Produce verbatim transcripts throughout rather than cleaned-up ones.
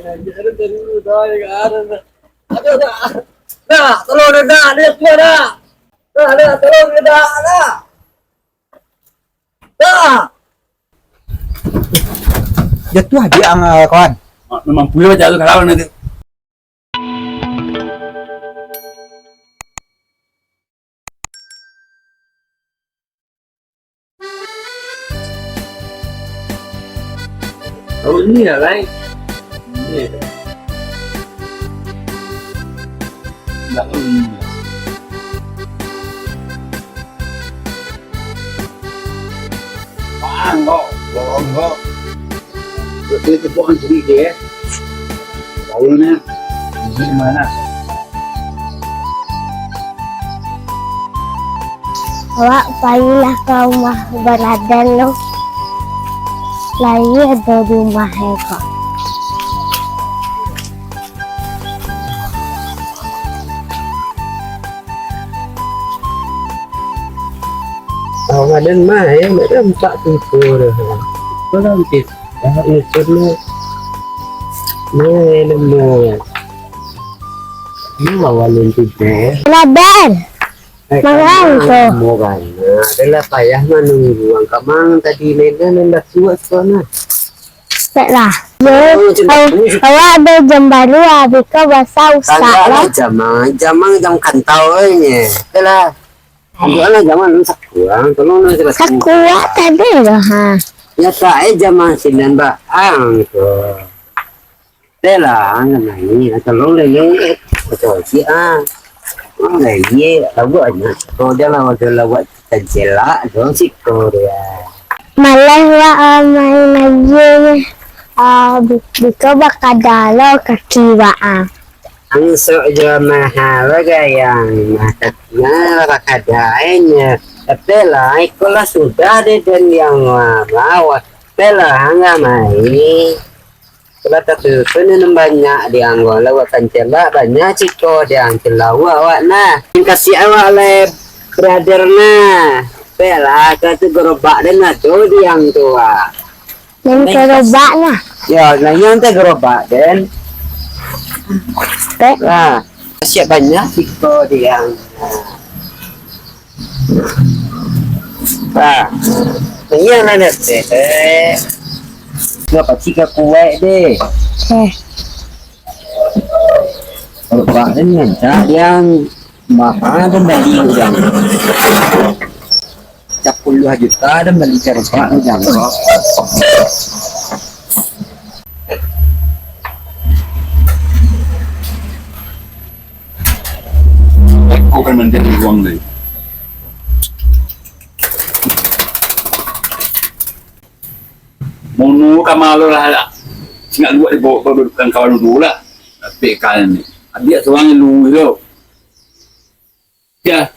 Aduh, dah. Dah, tolong, dah, dah. Dah, dah, tolong, dah, dah. Dah. Jatuah dia, ah, kawan. Memang puyo jatuh kalau nanti. Oh, ini ya, Lai. Ini ya. Enggak, oh, ini ya. Bang, kok, kok, kok. Betul itu pohon sendiri ya. Daunnya gimana? Awak pailah ka rumah baradan tu. Lai ado di rumah e ko. Awak baradan mah, eh, dak nampak tu tu dah. Kau dah hampir. Dah hampir tu. Nah, nemu. Ini awak baradan tu, eh. Baradan. Eh, mangan kamang, tu. Kamang. Adalah payah manunggu. Ang kamang tadi nenda, nenda kuat tu, nah. Pek lah. Yo, oh, cinta aw-, kamu suka. Awak ado jam baru, abih ko basah usak lah. Tangga lah, jamang, jamang, jam kantau, eh, nye. Pek lah. Ambil lah, jamang, lu sakuang, tolong, lu, sakuang. Sakuang tadi dah, ha. Ya, tak, eh, jamang sinan, Bang. Ang, tu. Teh lah, ang nangih, tolong lele. Betul, si, ah. Oh, lele, lawa nya. Kau dah lah, udah lawa kita jelak, dong, siko dia. Malah, wak, ah, main aja, ah, bi-, biko bakada lo kaki, wak, ah. Ang sok jo mahal, gayang. Nah, kaki, nah, bakada, eh, nya. Tapi lah, iko lah sudah deh, dan yang, wah, wah. Tapi lah, ang nggak main. Kalau tatutu nan banyak di ang, lawak kancel lah, banyak ciko di ang, celawak awak nah. Kasih awak lai, brother nah. Pek lah, ka tu gerobak den ado di ang tu, ah. Den gerobak nah. Yo, nah, yang teh gerobak den. Pek. Lah, kasih banyak ciko di ang. Nah. Nah, iyo lah, Nete. Ndak pasti ka kuaik deh. Eh. Kalau Pak ni ngancak, dia mahal dan bali udang. Capuluah juta dan bali cerpak udang. Aku kan manjadi uang ni. Mono ka malo lah, singak luak di bawah, bawah, bawah, kawan dulu lah. Tapi kan ni, abiak surang lu tu. Ya,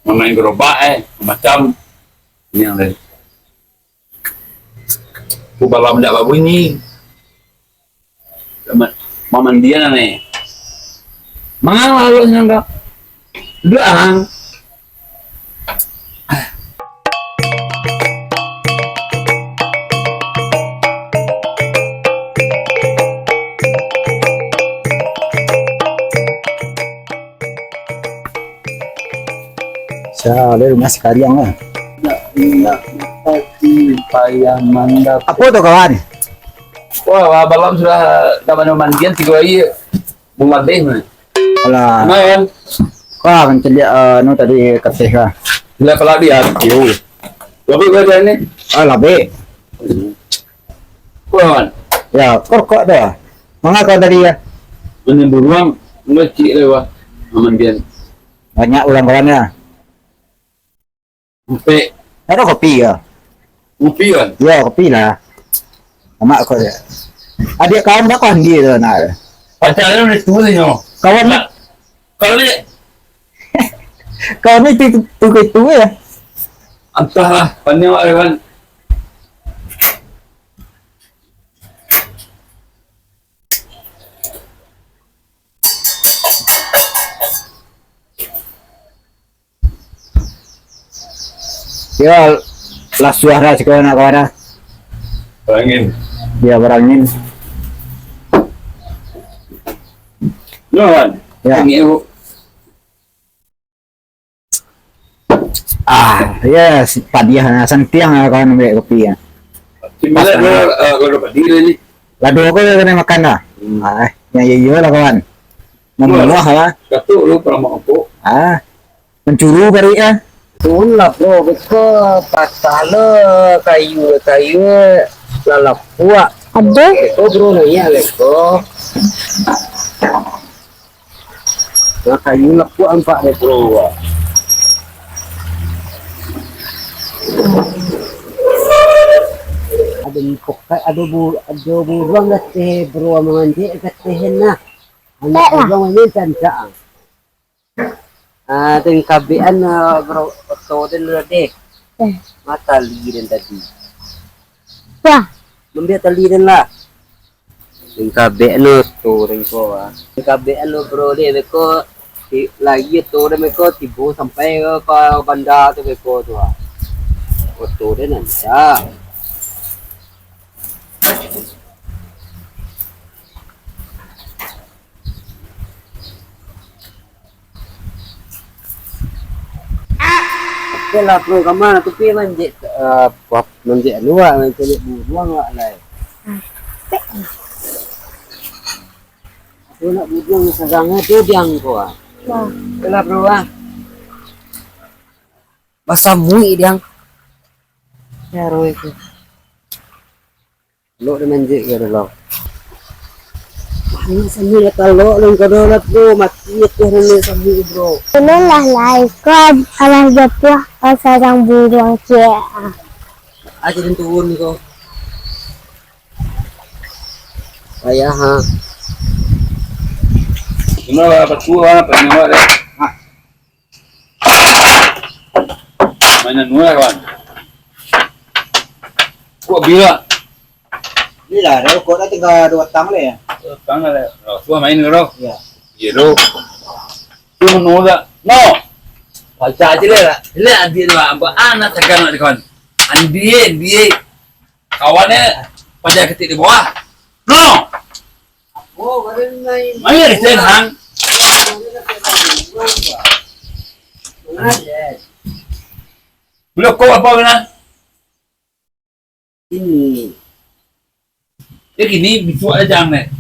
mamain gerobak, eh, macam ni yang lain. Ku balam dak babunyi. Ma-, mamandian aneh. Mangalo lo sinan ko? Duduak ang. Sa, dari rumah sakaliang lah. Nak, nak, pasti payah mandap. Apo tu, kawan? Wah, wah, balam sudah ka mandian tigo hari. Bumadeh mah. Alah. Nah, kan? Wah, mancaliak, ah, anu tadi kateh lah. Lah, kalau dia, yo. Tapi gua dia ni. Ah, labek. Kawan. Ya, kok, kok dah. Manga kawan tadi ya? Ini buruang, ngecik lah, wah. Mandian. Banyak urang kawan ya. Ampek. Ado kopi yo? Kopi kan? Yo, kopi lah. Amak ko yo. Adiak kawan dak kawan dia tu nak. Pacaran udah tua nyo. Kawan ni? Kalau ni? Kawan ni tu, tu, tu, tu ya? Antahlah, panjang lah kawan. Yo, lah suah dah siko nak kawan dah. Barangin. Yo, barangin. Yo, kawan. Ya. Ini, Bu. Ah, ya, si padiah lah, santiang lah kawan ambiak kopi ya. Pas lah. Lado, eh, lado padi lah ni. Lado ko lah kanai makan lah. Hmm. Ah, eh, yang iyo-iyo lah kawan. Mamuah lah. Katuk lu palamak ko. Ah, mancuru paruik ah. Turun lah, bro. Beko patah lo kayu, kayu lah lapuak. Aduh. Beko, bro, naiak beko. Lah kayu lapuak nampak dek bro. Ado mukok, ado bu-, ado buruang gateh bro, manganjek gateh nah. Anak buruang ini cancak. Ah, den kabekan, ah, bro, oto den lah deh. Eh. Ma tali den tadi. Wah. Mambiak tali den lah. Den kabek no oto den ko, ah. Den kabek no bro deh, beko ti-, lagi oto den beko tibo sampai ka, ka banda tu beko tu, ah. Oto den rancak. Oke lah, bro, kama tu pi manjek, eh, buah, manjek anu wak, manjek buruang wak lai. Aku nak buruang sarang tu diang ko ah. Wah. Oke lah, bro, ah. Basamuik diang. Caro itu. Lok den manjek ka dalam. Wah, ini sambil lah talok lah, engkau dah lah, bro. Mati aku hari ni sambil, bro. Ulun lah lai, kau alah jatuah, kau sarang buruang ciek. Ah. Aja den turun kau. Payah, ha. Cuma lah, apa tu, apa nyawa deh. Ha. Mainan murah, kawan. Kok bila? Bila, dah rokok dah tinggal dua tang leh. Dua tang leh. Oh, tu main ke, bro? Ya. Iya, bro. Tu menurut tak? No. Pacak aja deh lah. Ini adik dua, ambo anak tegang nak dikon. Andie, andie. Kawan eh, pajak ketik di bawah. No. Main sen, hang. Bilo kok apa kena? Ini. Ya gini, bisuak aja, Mek.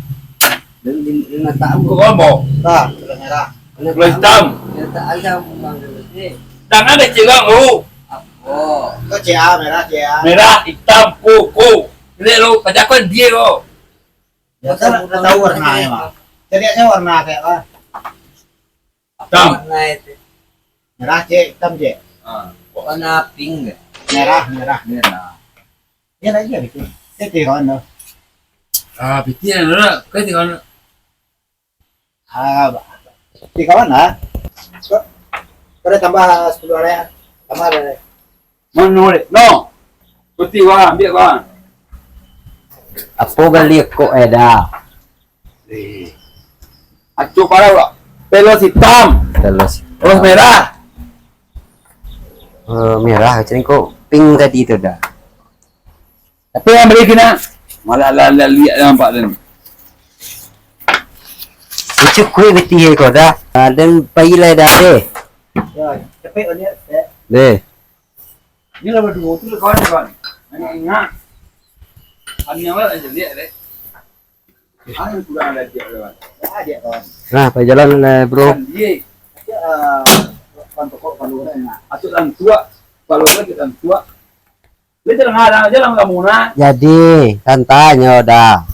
Dan di, di mata aku. Kok apa? Nah, sudah merah. Sudah hitam. Sudah tak ada bang. Dan ada cilang lu. Oh, kok C A merah, C A. Merah, hitam, kuku. Lihat lu, pajak kau dia kau. Ya, kan udah tahu warna emang. Cari aja warna kayak apa. Hitam. Warna itu. Merah, cek, hitam, cek. Ah, warna pink deh. Merah, merah. Merah. Ya lagi ya itu. Cek, cek kawan tu. Ah, piti yang dulu. Kau cek kawan. Ah, ba-, di kawan lah. Kau, kau dah tambah sepuluh hari, tambah hari. Mano dek? No. Putih wah, ambiak wah. Apo bali kok eh dah? Eh. Acok parah wah. Pelos hitam. Pelos hitam. Pelos merah. Eh, merah, macam ni kok pink tadi tu dah. Tapi yang beli kena malah lah, lah liak nampak tu. Cukuik beti ko dah. Ah, dan pai lai dah deh. Ya, capek balik, ya. Deh. Ini lah berdua tu kawan, kawan. Ingat-ingat. Kami awal aja lihat deh. Anu kurang ada dia kawan. Ya, dia kawan. Nah, pai jalan lah, bro. Kan dia. Ya, ah, kan pokok kalau orang nak. Atau lantuak. Kalau orang kita lantuak. Dia tengah-tengah aja lah kamu nah. Jadi, santai nyo dah.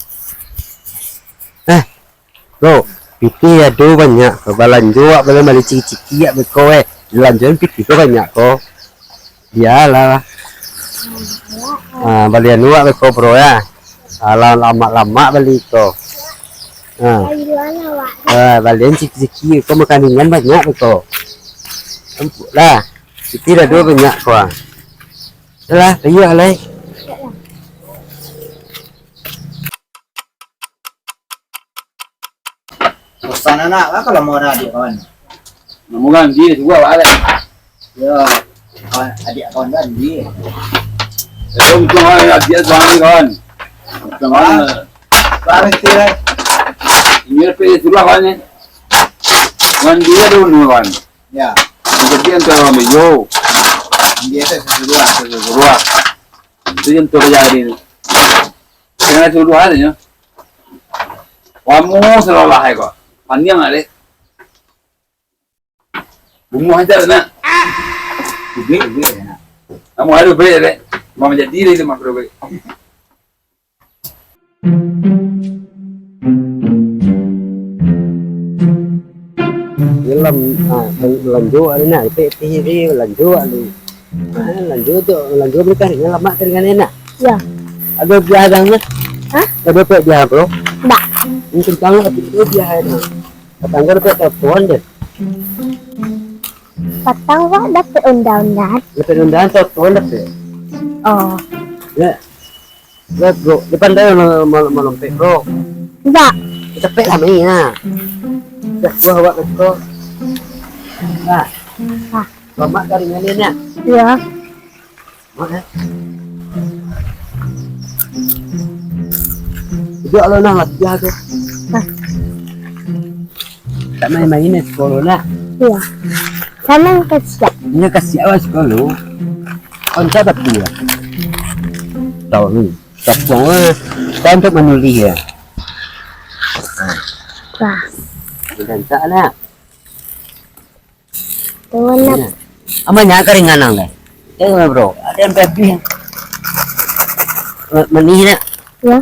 Eh, bro, pitih ado banyak. Balanjo awak balun bali ciki-ciki awak beko, eh. Balanjoan pitih ko banyak ko. Bialah lah. Ah, bali anu awak beko, bro, ya. Ah, la-, lamak-lamak bali ko. Ah. Ah, balian ciki-ciki ko, makaningan banyak beko. Ampuk lah. Pitih dah ado banyak ko, ah. Alah, ayo, alai. Bosan anak lah kalau mau ada adik kawan. Namun kan dia juga balik. Ya, kawan, adik kawan kan dia. Eh, untung lah adik kawan, kawan. Untung lah. Barang sih, lah. Lah, kawan, eh. Wan dia ada unu, kawan. Ya. Yang kecil tu orang yo. Dia tu sesuruh, sesuruh. Itu yang tu jadi ni. Kena suruh aja, ya. Kamu salah lah, kok. Panjang lah, dek. Bungo aja nak. Ubek, ubek aja nak. Kamu ada ubek, dek. Mau menjadi dek, itu makro ubek. Dalam, ah, lanjut hari nak, pek T V lanjut hari. Ah, lanjut tu, lanjut beri kari, lamak keringan enak. Ya. Ada biar adang ni? Hah? Ada pek biar, bro? Ndak. Ini kentang lah, tapi dia biar enak. Patang ko dapek telepon deh. Patang ko dapek undangan. Dapek undangan, telepon dapek. Oh. Ya. Ya, bro. Depan dah mal-, mal-, malompek, bro. Ndak. Capek lah main, nah. Dah, buah awak betul. Nah. Nah. Mamak dari mana, nak? Ya. Mak, eh? Duduak lo nah, latiah tu. Hah? Tak main-main di sekolah nak. Iya. Sama yang kasiak. Ini kasiak lah sekolah. Konco tapi ya. Tahu ni. Tapung lah. Kan untuk menulis ya. Wah. Udah tak lah. Tunggu nak. Aman ya keringan nang deh. Eh, bro, ada yang babi. Ma-, manih nak? Ya.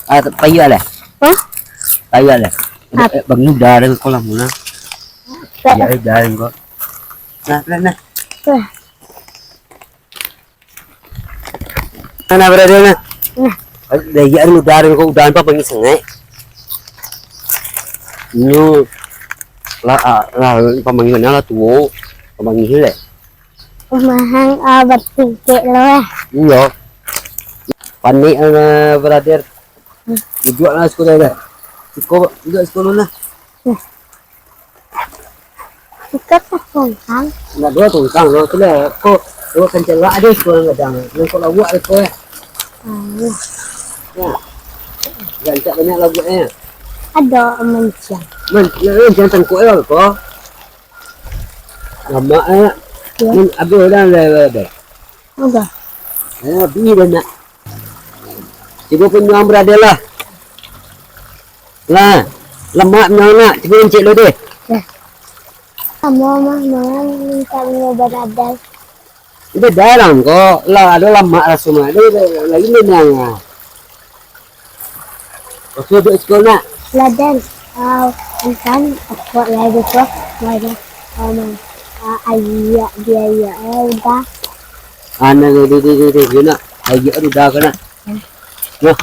Ah, payah lah. Hah? Payah lah. Ap- Eh, bangun dah ada kolam mana? Pe- Ya, eh, dah ada kok. Nah, nah, nah. Wah. Nah, nah, brother, nah. Nah. Dah, ya, lu dah ada kok, udah apa panggil sengek. Nyu lah, ah, lah, pamanggilan lah tuo. Pamanggilan. Rumah hang, ah, batingkek lo, eh. Iya. Panik, eh, brother. Hmm. Duduak lah sekolah dah. Siko, duduak sekolah lah. Hmm. Siko tak tungkang. Nak dua tungkang lo tu lah. Ko, dua kan celak deh sekolah gadang. Nang kok lawak deh ko, eh. Hmm. Ya. Rancak banyak laguaknyo. Ado mancang. Man, mancang tangkuak lo ko. Lamak, eh. Ya. Man, abih dah, dah, dah, dah. Udah. Eh, abih dah nak. Cubo punyuang brother lah. Lah, lamak punyuang nak. Cubo encik lo deh. Ya. Samo mah, mah minta punya brother. Udah jarang kok. Lah, ado lamak raso mah. Ado, ado, lagi menang lah. Oke, duduk sekolah nak. Laden, ah, insan, aku lagi tu, banyak, um, ah, ayak, dia ayak, eh, udah. Anak dia, dia, dia, dia, dia nak ayak tu dah kena. Hmm. Nah.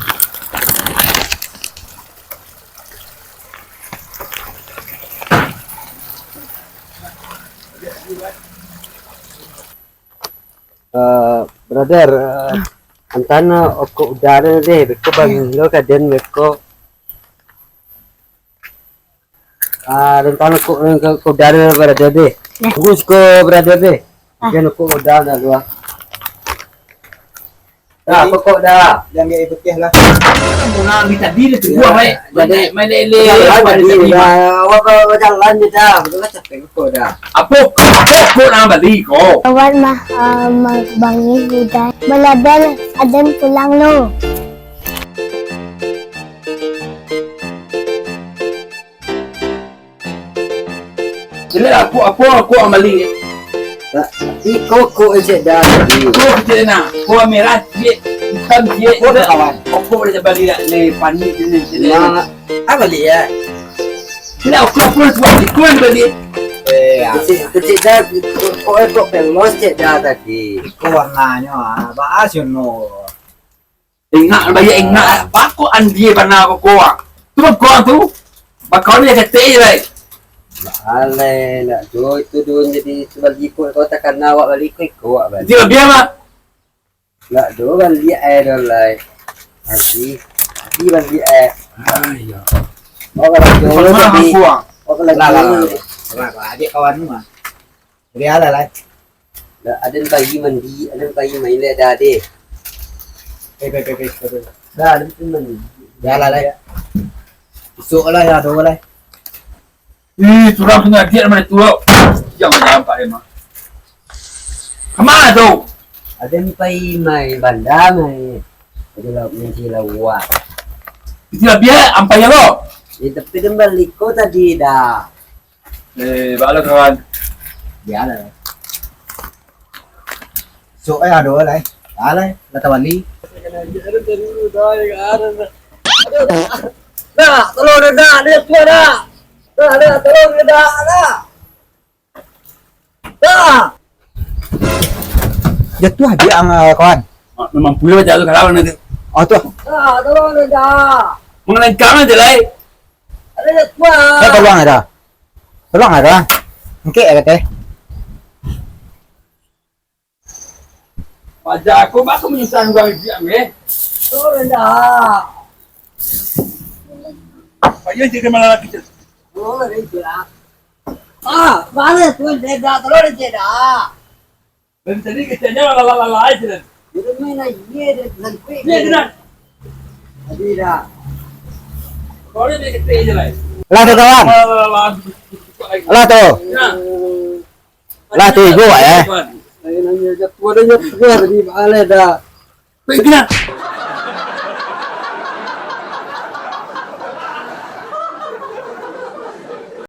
Eh, brother, eh, antana okok udara deh, beko bangih lo kaden beko. Ah, antana okok, okok udara brother deh. Ya. Bagus ko brother deh. Ah. Jan okok udara dua. Nah, pokok dah. Jangan gaya putih lah. Orang di tadi dia tunggu, ya, mai. Jadi, main, main lele, main tadi, tadi, dah. Awak bawa jalan je dah. Betul lah, capek pokok dah. Apa, apa kau nak bali kau? Awak mah, ah, mah bangih udah. Baladan, aden pulang lo. Jelek lah, aku, aku, aku ang bali. Tak, iko kok ejek dah tadi. Kok ejek nak, kok merah cik, hitam cik. Kok dah kawan. Kok dah bali dah, ni panik ni, ni. Nah, apa bali ya? Jelek aku, aku, aku, aku ang bali. Eh, kecil, kecil dah, kok, kok, kok pelos cek dah tadi. Iko warnanyo, ah, bahas yo no. Ingak, baiak ingak, bako andie bana bako ah. Tu bako tu. Bako ni ketek je lai. Alai, nak do itu do jadi sebab ikut kau takana awak balik ikut ikut awak balik. Dia biar mah. Nak do balik eh do lai. Hati, hati balik eh. Ah, iya. Awak lagi. Mana aku ah? Awak lagi. Lah, lah, lah. Lah, lah, adik kawan ni mah. Jadi alah lai. Dah, aden pai mandi, aden pai main leh dah deh. Eh, pe, pe, pe, pe, pe. Dah, aden pai mandi. Dah lah, lai. Sok lah, yo ado lah. Ih, surang tu ngadiak mah tu. Jangan nampak dia mah. Kama tu? Ado ni pai main banda, main. Ado lah, main sila uak. Itu lah biar ampai lo. Ya, tapi dia balik ko tadi dah. Eh, balo kawan. Biar lah. Sok eh, ado lah eh. Alah, lah tawali. Dah, tolong dah, dah, dia tua dah. Dah, dah, tolong dah, dah. Dah. Jatuah dia ang, ah, kawan. Ah, memang pula jatuh kalau nanti. Oh, tu. Dah, tolong dah. Mengelengkang aja lah. Ada dia tua. Dah, tolong ada. Tolong ada. Engkek ya, Teh. Paja aku, aku menyusahkan urang idiak, eh. Turun dah. Paja jadi malah lagi, Cel. Turun dah. Ah, mana tu, Cel, dah? Turun, Cel, dah. Dari tadi kecilnya lala-lala aja, Cel. Itu main aja, dia nanti. Iya, sudah. Tadi dah. Kalau dia kecil aja lah. Lah, tu, kawan. Lala-lala. Lah, tu. Nah. Lah, tu, ibu, eh. Nanya-nanya jatuh, ada jatuh tadi, balik dah. Baik, kena.